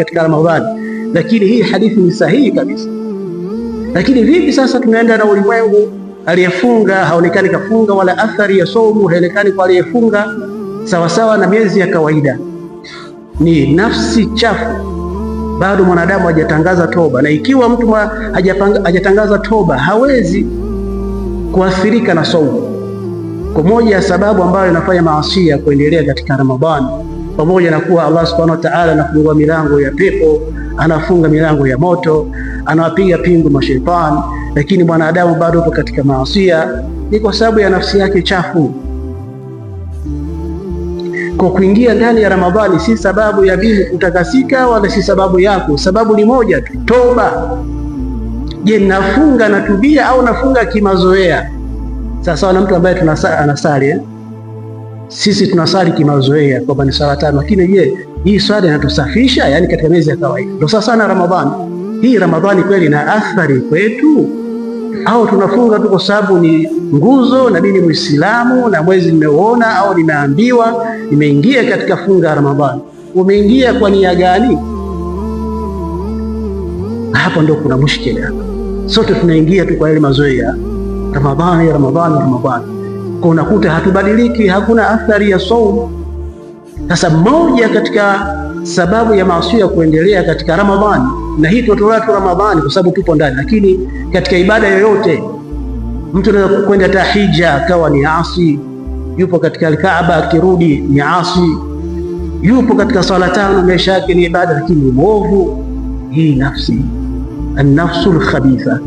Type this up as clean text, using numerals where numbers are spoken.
katika Ramadhani, lakini hii hadithi ni sahihi kabisa. Lakini vipi sasa tunaenda na ulimwengu, aliyefunga haonekani kafunga, wala athari ya saumu haonekani kwa aliyefunga, sawasawa na miezi ya kawaida. Ni nafsi chafu, bado mwanadamu hajatangaza toba, na ikiwa mtu hajatangaza toba hawezi kuathirika na saumu. Kwa moja ya sababu ambayo inafanya maasia kuendelea katika Ramadhani, pamoja na kuwa Allah subhanahu wa ta'ala anafungua milango ya pepo, anafunga milango ya moto, anawapiga pingu mashaitani, lakini mwanadamu bado yupo katika maasia, ni kwa sababu ya nafsi yake chafu. Kwa kuingia ndani ya Ramadhani si sababu ya mimi kutakasika wala si sababu yako. Sababu ni moja tu, toba. Je, nafunga natubia au nafunga kimazoea? Sawa na mtu ambaye anasali eh? Sisi tunasali kimazoea kwamba ni sala tano, lakini je, hii swala inatusafisha? Yani katika miezi ya kawaida ndio sasa sana Ramadhani. Hii Ramadhani kweli ina athari kwetu au tunafunga tu kwa sababu ni nguzo na mimi ni Muislamu na mwezi nimeuona au nimeambiwa nimeingia katika funga ya Ramadhani? Umeingia kwa nia gani? Hapo ndo kuna mushkila hapa. Sote tunaingia tu kwa yale mazoea, Ramadhani, Ramadhani, Ramadhani, kwa unakuta hatubadiliki, hakuna athari ya saumu. Sasa moja katika sababu ya maasi ya kuendelea katika Ramadhani, na hii tunatolea tu Ramadhani kwa sababu tupo ndani, lakini katika ibada yoyote mtu anaweza kwenda tahija akawa ni asi, yupo katika Alkaaba akirudi ni asi, yupo katika swala tano maisha yake ni ibada, lakini ni mwovu. Hii nafsi, an-nafsul khabitha.